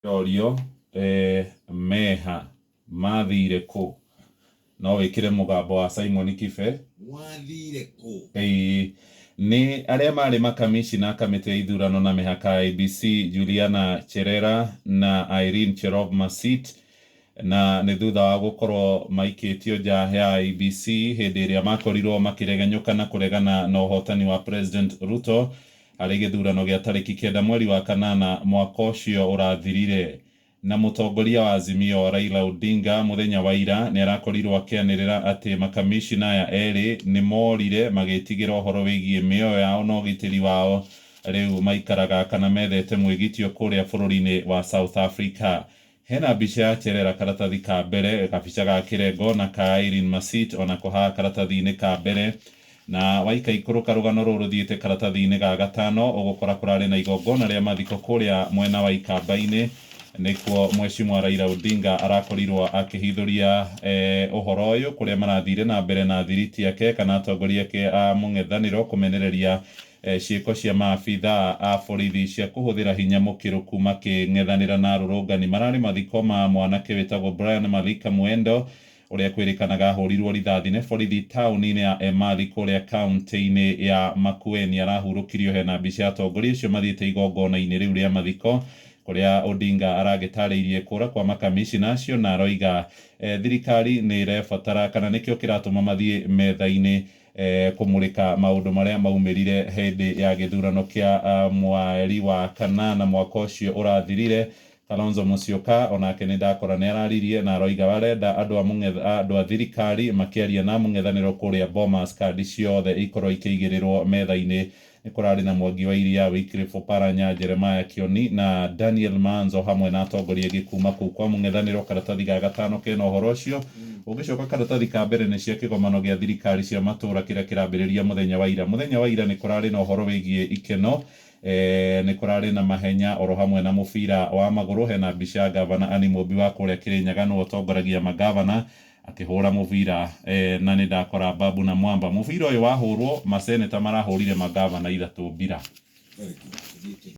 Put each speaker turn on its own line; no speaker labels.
Orio meha mathire kũ? No wĩkĩre mũgambo wa Simon Kibe.
Wathire kũ?
Ĩĩ, nĩ arĩa marĩ makamishina a kamĩtĩ ya ithurano na mĩhaka ya IEBC Juliana Cherera na Irene Cherop Masit, na nĩ thutha wa gũkorwo maikĩtio nja ya IEBC hĩndĩ ĩrĩa makorirwo makĩregenyũka na kũregana na ũhotani wa President Ruto harĩ gĩthurano gĩa tarĩki 9 mweri wa kanana mwaka ũcio ũrathirire. Na mũtongoria wa Azimio Raila Odinga mũthenya wa ira nĩ arakorirwo akĩanĩrĩra atĩ makamishina aya erĩ nĩ morire magĩtigĩra ũhoro wĩgiĩ mĩoyo yao na ũgitĩri wao, rĩu maikaraga kana methete mwĩgitio kũrĩa bũrũri-inĩ wa South Africa. Hena mbica ya Cherera karatathi ka mbere, gabica ga kĩrengo, na ka Irene Masit onako haha karatathi-inĩ ka mbere. Na waika ikũrũka rũgano rũrũ rũthiĩte karatathi-inĩ ga gatano, ũgũkora kũrarĩ na igongona rĩa mathiko kũrĩa mwena wa Ikamba-inĩ, nĩkuo Mheshimiwa Raila Odinga arakorirwo akĩhithũria ũhoro ũyũ, kũrĩa marathire na mbere na thiriti yake kana atongoria ake a mũng'ethanĩro kũmenereria ciĩko cia maabithaa a borithi cia kũhũthĩra hinya mũkĩrũku makĩng'ethanĩra na arũrũngani. Mararĩ mathiko ma mwanake wĩtagwo Brian Malika Mwendo, ũrĩa kwĩrĩkanaga ahũrirwo rithathi nĩ borithi taũni-inĩ ya Emali kũrĩa kaunti-inĩ ya Makueni. Arahurũkirio. Hena mbica ya atongoria acio mathiĩte igongona-inĩ rĩu rĩa mathiko, kũrĩa Odinga aragĩtarĩirie kũra kwa makamishina acio, na aroiga thirikari nĩ ĩrebatara kana nĩkĩo kĩratũma mathiĩ metha-inĩ kũmũrĩka maũndũ marĩa maumĩrire hĩndĩ ya gĩthurano kĩa mweri wa kanana mwaka ũcio ũrathirire. Kalonzo Musyoka onake nĩ ndakora nĩ araririe na aroiga arenda andũ a andũ a thirikari makĩaria na mũng'ethanĩro kũrĩa Bomas, kandi ciothe ikorwo ikĩigĩrĩrwo metha-inĩ. Nĩ kũrarĩ na Mwangi wa Iria, Wycliffe Oparanya, Jeremiah Kioni na Daniel Manzo hamwe na atongoria angĩ kuma kũu kwa mũng'ethanĩro. Karatathi ga gatano kena ũhoro ũcio. Ũngĩcoka karatathi ka mbere, nĩ cia kĩgomano gĩa thirikari cia matũra kĩrĩa kĩrambĩrĩria mũthenya wa ira. Mũthenya wa ira nĩ kũrarĩ na ũhoro wĩgiĩ ikeno, nĩ kũrarĩ na mahenya oro hamwe na mũbira wa magũrũ. Hena mbica ya gavana Annie Mumbi wa kũrĩa Kĩrĩnyaga, nĩwe ũtongoragia magavana, akĩhũra mũbira, na nĩ ndakora Babu na Mwamba. Mũbira ũyũ wahũrwo, maseneta marahũrire magavana 3 mbira.
Very good. Tũthiĩte.